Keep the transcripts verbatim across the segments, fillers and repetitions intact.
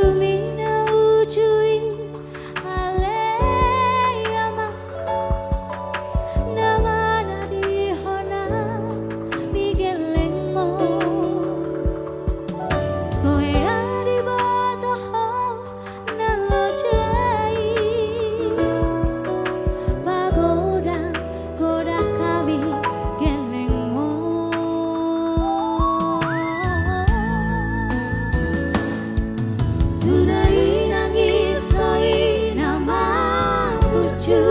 Tumina uju i, ale Ama, na manadihon hami gellengmon. So hea diboto Ho na loja i, pagodang godang hami gellengmon. Suda inang i so i na mamburju,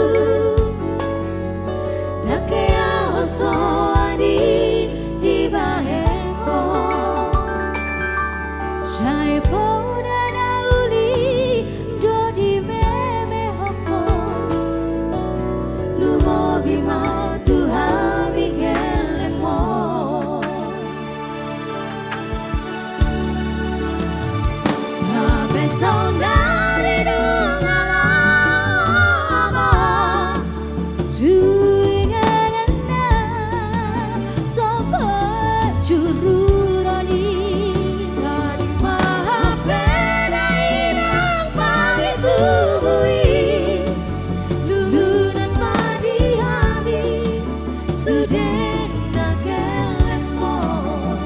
dang hea holsoan i dibahen Ho. Sai poda na uli do dimemehon Ho, lumobi ma tu hami gellengmon. Hape saonari dung ala Ama, tu inganan na so panjururon i. Tading ma hape dainang pangido tubu i, lungunan ma di hami sude na gellengmon.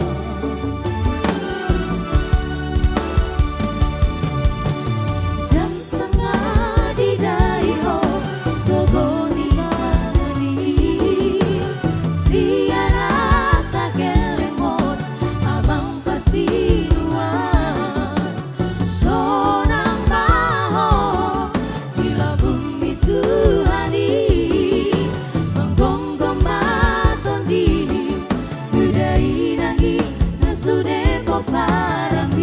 Dang sanga didai Ho gogo ni hami sian angka gellengmon, Amang parsinuan. Sonang ma Ho di lambung ni Tuhan i, manggonggom ma tondim tu dainang i na sude pomparan i.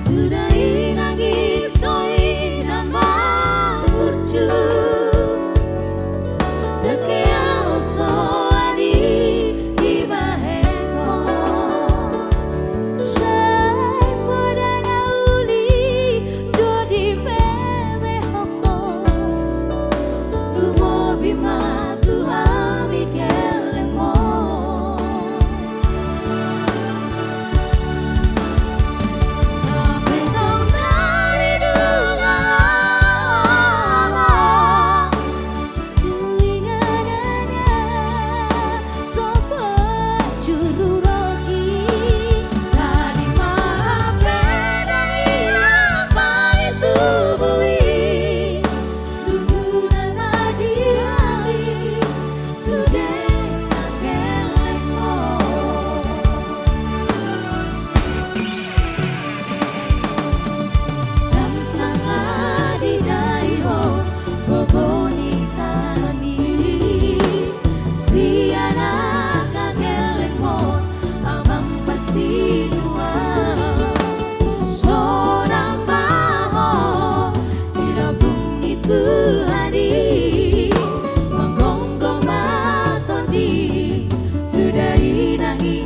Suda inang i so i na mamburju, dang hea holsoan i dibahen Ho. Sai poda na uli do dimemehon Ho, lumobi ma tu hami gellengmon. Hape saonari dung ala Ama, tu inganan na so panjururon i. Tading ma hape dainang pangido tubu i, lungunan ma di hami sude na gellengmon. Dang sanga didai Ho gogo ni tano i sian angka gellengmon, Amang parsinuan. Sonang ma Ho di lambung ni Tuhan i, manggonggom ma tondim tu dainang i